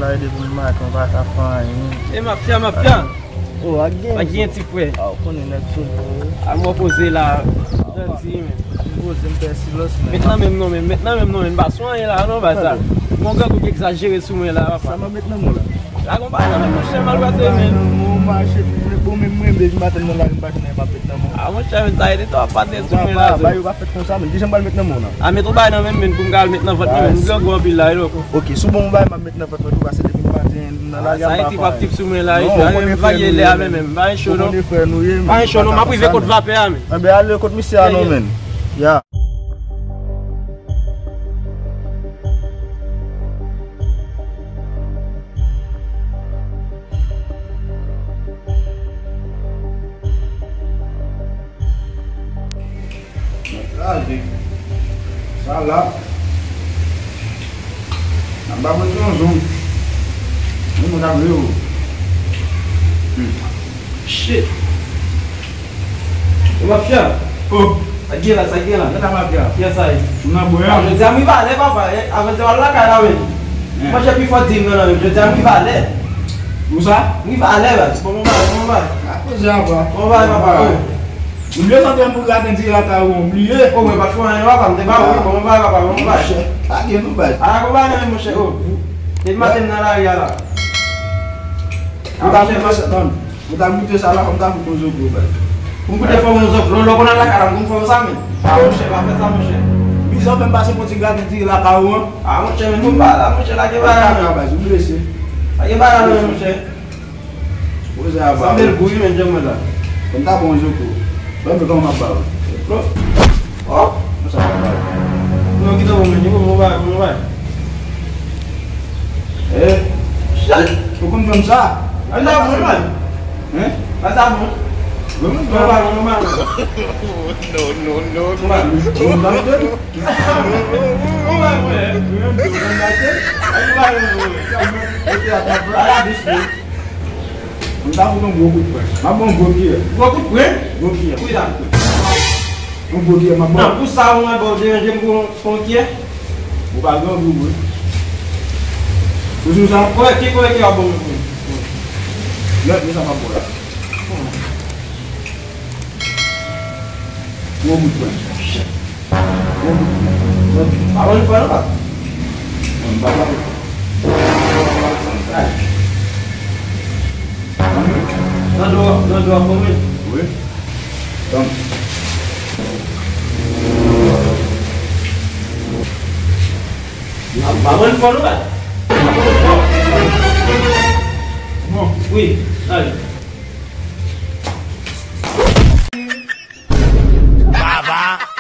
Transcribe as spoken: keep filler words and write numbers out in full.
Sa ede pou m make, m pa ka fè anyen. E mafya, mafya. Oh, ak gen. Ak gen ti frè. Ah, ou konnen nèg sou nou. A mwen poze la. Janti, men. M poze, m fè silans, men. Met nan men m non, men. Met nan men m non, men. M pa sou anyen la, non, ba sa. Gon grangou ki egzajere sou mwen la, papa. Sa m ap met nan men w la. La gon bagay nan men m, monchè, mal pase, men. Nan men w, mache, bon, men mwen, men, m pa tèlman la, m pa tèlman met nan men w. Ah, monchè, men, sa ede twòp pase sou mwen la, ba, yo pa fèt konsa, men. Kijan m pral met nan men w la? Ah, met yon bagay nan men m, men, pou m ka al met nan vant mwen, men. M grangou anpil la, wi, lòk. Ok, si w ban m yon bagay, m ap met nan vant mwen tou, paske depi maten, nan lari a, m pa fè anyen. Sa e tip ap tip sou mwen la, wi, frè. Non, ou konnen frè nou ye, men. Pa gen cho, non. Ou konnen frè nou ye, men. Pa gen cho, non, m ap rive kot vapè a, men. Anben, ale kot misye a, non, men. Ya. Kraze. Sa la. Nan ba mwen ti yon zong. Mwen mwen ap vle yo. Hmm. Shit. Yo mafya. Oh. Sa gen la, sa gen la. Sa mafya. Yes, I. Ou nan bwè a? Jodi a m rive alè, papa. Avè se wal lakay la, men. Manje pi fò di m nan, men jodi a m rive alè. Ou sa? M rive alè, baz. Bon, bon, bon, bon. A koze apa? Bon, bon, papa. Ou bliye sante m pou graten ti lakay ou, ou bliye. Oh, mwen pa t fè anyen, papa, m te ba ou, wi, bon, bon, papa, bon, bon. Monchè, pa gen non, baz. Ala, bon, bon, monchè, oh. Depi maten m nan lari a la. Ou ta monchè, monchè, tann. Ou ta goute sa la, fò m ta fout yon zoklo, baz. Pou m goute fò m yon zoklo, lè w konn al lakay la, m konn fè w sa, men. Ah, monchè, pa fè sa, monchè. Mizè w fè m pase pou ti graten ti lakay ou an. Ah, monchè, men pou m pa la, monchè, lage bagay la, men. Baz, ou blese. Lage bagay la, men, monchè. Poze a ba. Sanble l gou, wi, men, djòb mwen la. Fò m ta pran yon zoklo. Ban m vè kòman m ap ba ou. Zoklo? Oh! Konsa m ap ba ou. Non, kite bon, men, bon, bon, bay, bon, bay. Eh, ou konn fè m sa? Al la, bon, man. Hein? Al sa, bon. Bon, bon, bon, bon, bon. No, no, no, no. Bon, bon, bon. Bon, bon, bon. Al la, dis, bon. M ta fout yon gwo kout pwen. M ap ba w yon gwo kiyè. Gwo kout pwen? Gwo kiyè. Wi, la. Yon gwo kiyè, m ap ba w. Nan, pou sa, ou mwen ba w deranje m pou, pou yon kiyè? Ou pa grangou, wi. Ou sou sa? Kòrèk, ki kòrèk ki ap ba w yon kiyè? Lòt, men sa m ap ba w la. Gwo kout pwen. Gwo kout pwen. Pa ban m fò non, pa. Mwen pa ba ou. Nan dlo, nan dlo a fò, wi. Wi. Tann. Pa ban m fò non, pa. Bon. Wi, ale. Baba.